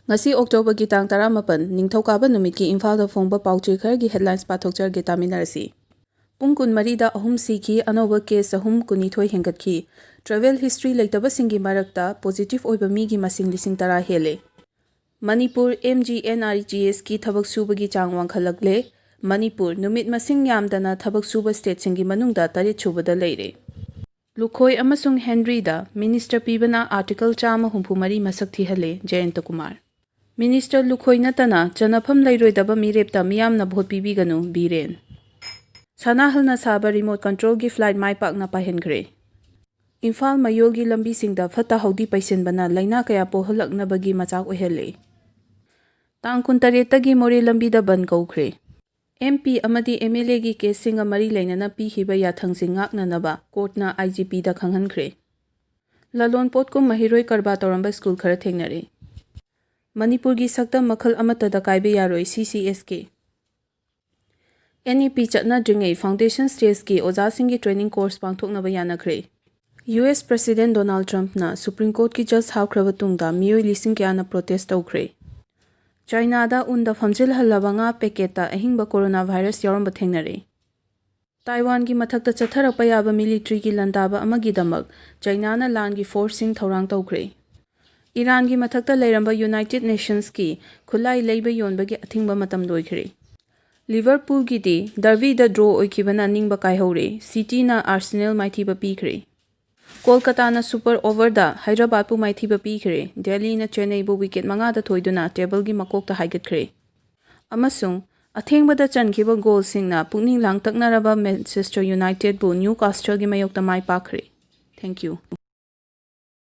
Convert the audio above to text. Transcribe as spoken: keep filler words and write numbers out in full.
ꯉꯁꯤ ꯑꯣꯛꯇꯣꯕꯔꯒꯤ ꯇꯥꯡ ꯇꯔꯥꯃꯥꯄꯟ, ꯅꯤꯡꯊꯧꯀꯥꯕ ꯅꯨꯃꯤꯠꯀꯤ ꯏꯝꯐꯥꯜꯗ ꯐꯣꯡꯕ ꯄꯥꯎꯆꯦ ꯈꯔꯒꯤ headlines ꯄꯥꯊꯣꯛꯆꯔꯒꯦ, ꯇꯥꯃꯤꯟꯅꯔꯁꯤ꯫ ꯄꯨꯡ ꯀꯨꯟꯃꯔꯤꯗ ꯑꯍꯨꯝ ꯁꯤꯈꯤ, ꯑꯅꯧꯕ case ꯑꯍꯨꯝ ꯀꯨꯟꯅꯤꯊꯣꯏ ꯍꯦꯟꯒꯠꯈꯤ꯫ Travel history ꯂꯩꯇꯕꯁꯤꯡꯒꯤ ꯃꯔꯛꯇ positive ꯑꯣꯏꯕ ꯃꯤꯒꯤ ꯃꯁꯤꯡ ꯂꯤꯁꯤꯡ ꯇꯔꯥ ꯍꯦꯜꯂꯦ꯫ Manipur, M G N R E G Sꯀꯤ ꯊꯕꯛ ꯁꯨꯕꯒꯤ ꯆꯥꯡ ꯋꯥꯡꯈꯠꯂꯛꯂꯦ꯫ ꯃꯅꯤꯄꯨꯔ, ꯅꯨꯃꯤꯠ ꯃꯁꯤꯡ ꯌꯥꯝꯗꯅ ꯊꯕꯛ ꯁꯨꯕ stateꯁꯤꯡꯒꯤ ꯃꯅꯨꯡꯗ ꯇꯔꯦꯠ ꯁꯨꯕꯗ ꯂꯩꯔꯦ꯫ ꯂꯨꯈꯣꯏ ꯑꯃꯁꯨꯡ ꯍꯦꯟꯔꯤꯗ minister ꯄꯤꯕꯅ Article ꯆꯥꯝꯃ ꯍꯨꯝꯐꯨ ꯃꯔꯤ ꯃꯁꯛ ꯊꯤꯍꯜꯂꯦ, ꯖꯌꯟꯇ ꯀꯨꯃꯥꯔ꯫ Minister ꯂꯨꯈꯣꯏ ꯅꯠꯇꯅ ꯆꯟꯅꯐꯝ ꯂꯩꯔꯣꯏꯗꯕ ꯃꯤꯔꯦꯞꯇ ꯃꯤꯌꯥꯝꯅ vote ꯄꯤꯕꯤꯒꯅꯨ, ꯕꯤꯔꯦꯟ꯫ ꯁꯅꯥꯍꯜꯅ ꯁꯥꯕ remote controlꯒꯤ flight ꯃꯥꯏ ꯄꯥꯛꯅ ꯄꯥꯏꯍꯟꯈ꯭ꯔꯦ꯫ ꯏꯝꯐꯥꯜ ꯃꯌꯣꯜꯒꯤ ꯂꯝꯕꯤꯁꯤꯡꯗ ꯐꯠꯇ ꯍꯥꯎꯗꯤ ꯄꯩꯁꯤꯟꯕꯅ ꯂꯥꯏꯅꯥ ꯀꯌꯥ ꯄꯣꯛꯍꯜꯂꯛꯅꯕꯒꯤ ꯃꯆꯥꯛ ꯑꯣꯏꯍꯜꯂꯦ꯫ ꯇꯥꯡ ꯀꯨꯟꯇꯔꯦꯠꯇꯒꯤ ꯃꯣꯔꯦ ꯂꯝꯕꯤꯗ ꯕꯟ ꯀꯧꯈ꯭ꯔꯦ꯫ M P ꯑꯃꯗꯤ M L Aꯒꯤ caseꯁꯤꯡꯒ ꯃꯔꯤ ꯂꯩꯅꯅ ꯄꯤꯈꯤꯕ ꯌꯥꯊꯪꯁꯤꯡ ꯉꯥꯛꯅꯅꯕ courtꯅ I G Pꯗ ꯈꯪꯍꯟꯈ꯭ꯔꯦ꯫ ꯂꯂꯣꯟ ꯄꯣꯠꯀꯨꯝ ꯃꯍꯩꯔꯣꯏ ꯀꯔꯕꯥꯔ ꯇꯧꯔꯝꯕ school ꯈꯔ ꯊꯦꯡꯅꯔꯦ꯫ ꯃꯅꯤꯄꯨꯔꯒꯤ ꯁꯛꯇꯝ ꯃꯈꯜ ꯑꯃꯠꯇꯗ ꯀꯥꯏꯕ ꯌꯥꯔꯣꯏ, C C S K꯫ N E P ꯆꯠꯅꯗ꯭ꯔꯤꯉꯩ foundation stageꯀꯤ ꯑꯣꯖꯥꯁꯤꯡꯒꯤ training course ꯄꯥꯡꯊꯣꯛꯅꯕ ꯌꯥꯅꯈ꯭ꯔꯦ꯫ U S President Donald Trumpꯅ Supreme Courtꯀꯤ judge ꯍꯥꯞꯈ꯭ꯔꯕ ꯇꯨꯡꯗ ꯃꯤꯑꯣꯏ ꯂꯤꯁꯤꯡ ꯀꯌꯥꯅ protest ꯇꯧꯈ꯭ꯔꯦ꯫ ꯆꯥꯏꯅꯥꯗ ꯎꯟꯗ ꯐꯝꯖꯤꯜꯍꯜꯂꯕ ꯉꯥ packetꯇ ꯑꯍꯤꯡꯕ coronavirus ꯌꯥꯎꯔꯝꯕ ꯊꯦꯡꯅꯔꯦ꯫ ꯇꯥꯏꯋꯥꯟꯒꯤ ꯃꯊꯛꯇ ꯆꯠꯊꯔꯛꯄ ꯌꯥꯕ militaryꯒꯤ ꯂꯥꯟꯗꯥꯕ ꯑꯃꯒꯤꯗꯃꯛ ꯆꯥꯏꯅꯥꯅ ꯂꯥꯟꯒꯤ forceꯁꯤꯡ ꯊꯧꯔꯥꯡ ꯇꯧꯈ꯭ꯔꯦ꯫ ꯏꯔꯥꯟꯒꯤ ꯃꯊꯛꯇ ꯂꯩꯔꯝꯕ United Nationsꯀꯤ ꯈꯨꯠꯂꯥꯏ ꯂꯩꯕ ꯌꯣꯟꯕꯒꯤ ꯑꯊꯤꯡꯕ ꯃꯇꯝ ꯂꯣꯏꯈ꯭ꯔꯦ꯫ Liverpoolꯒꯤꯗꯤ derbyꯗ draw ꯑꯣꯏꯈꯤꯕꯅ ꯅꯤꯡꯕ ꯀꯥꯏꯍꯧꯔꯦ꯫ Cityꯅ Arsenal ꯃꯥꯏꯊꯤꯕ ꯄꯤꯈ꯭ꯔꯦ꯫ ꯀꯣꯜꯀꯇꯥꯅ super overꯗ ꯍꯥꯏꯗ꯭ꯔꯕꯥꯗꯄꯨ ꯃꯥꯏꯊꯤꯕ ꯄꯤꯈ꯭ꯔꯦ꯫ ꯗꯦꯜꯂꯤꯅ ꯆꯦꯟꯅꯩꯕꯨ wicket ꯃꯉꯥꯗ ꯊꯣꯏꯗꯨꯅ tableꯒꯤ ꯃꯀꯣꯛꯇ ꯍꯥꯏꯒꯠꯈ꯭ꯔꯦ꯫ ꯑꯃꯁꯨꯡ ꯑꯊꯦꯡꯕꯗ ꯆꯟꯈꯤꯕ goalꯁꯤꯡꯅ ꯄꯨꯛꯅꯤꯡ ꯂꯥꯡꯇꯛꯅꯔꯕ Manchester Unitedꯕꯨ Newcastleꯒꯤ ꯃꯥꯌꯣꯛꯇ ꯃꯥꯏ ꯄꯥꯛꯈ꯭ꯔꯦ꯫ Thank you꯫